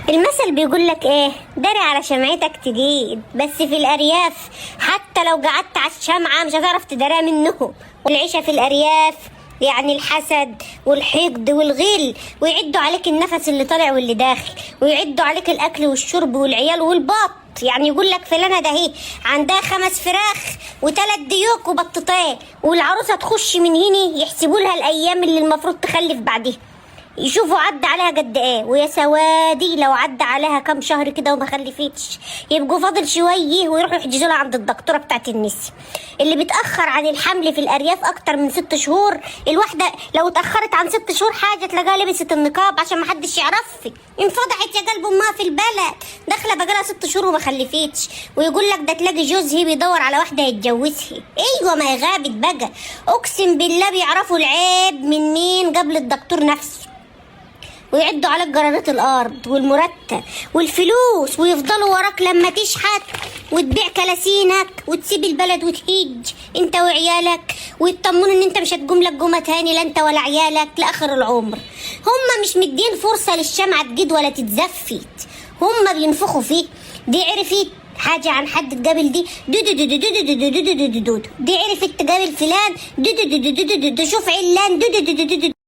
المثل بيقول لك ايه؟ داري على شمعتك تجيد. بس في الارياف حتى لو قعدت على الشمعة مش هتعرف تداريها منهم. والعيشة في الارياف يعني الحسد والحقد والغل، ويعدوا عليك النفس اللي طالع واللي داخل، ويعدوا عليك الاكل والشرب والعيال والبط. يعني يقول لك فلانة ده هي عندها 5 فراخ و3 ديوك وبطتين، والعروسة تخش من هنا يحسبوا لها الايام اللي المفروض تخلف بعديها، يشوفوا عدى عليها قد ايه. ويا سوادي لو عدى عليها كام شهر كده وما خلفتش، يبقوا فاضل شوية ويروحوا يحجزوا لها عند الدكتورة بتاعت النسي. اللي بيتاخر عن الحمل في الارياف اكتر من 6 شهور، الواحدة لو اتاخرت عن 6 شهور حاجة تلاقيها لبست النقاب عشان ما حدش يعرفك. انفضحت يا قلب امها في البلد، داخله بقالها 6 شهور وما خلفتش. ويقول لك ده تلاقي جوزها بيدور على واحدة يتجوزها. ايوه ما هي غابت بقى، اقسم بالله بيعرفوا العيب من مين قبل الدكتور نفسه. ويعدوا عليك جرارات الارض والمرتب والفلوس، ويفضلوا وراك لما تشحت وتبيع كلاسينك وتسيب البلد وتهج انت وعيالك، ويطمنوا ان انت مش هتقوم لك جمه تاني لا انت ولا عيالك لاخر العمر. هم مش مدين فرصة للشمعه تجد ولا تتزفت، هم بينفخوا فيه. دي عرفت حاجة عن حد تقابل دي دو دو دو دو دو دو دو دو دو دو دو، دي عرفت تقابل فلان دو دو دو دو دو دو دو، شوف علان دو دو دو دو دو.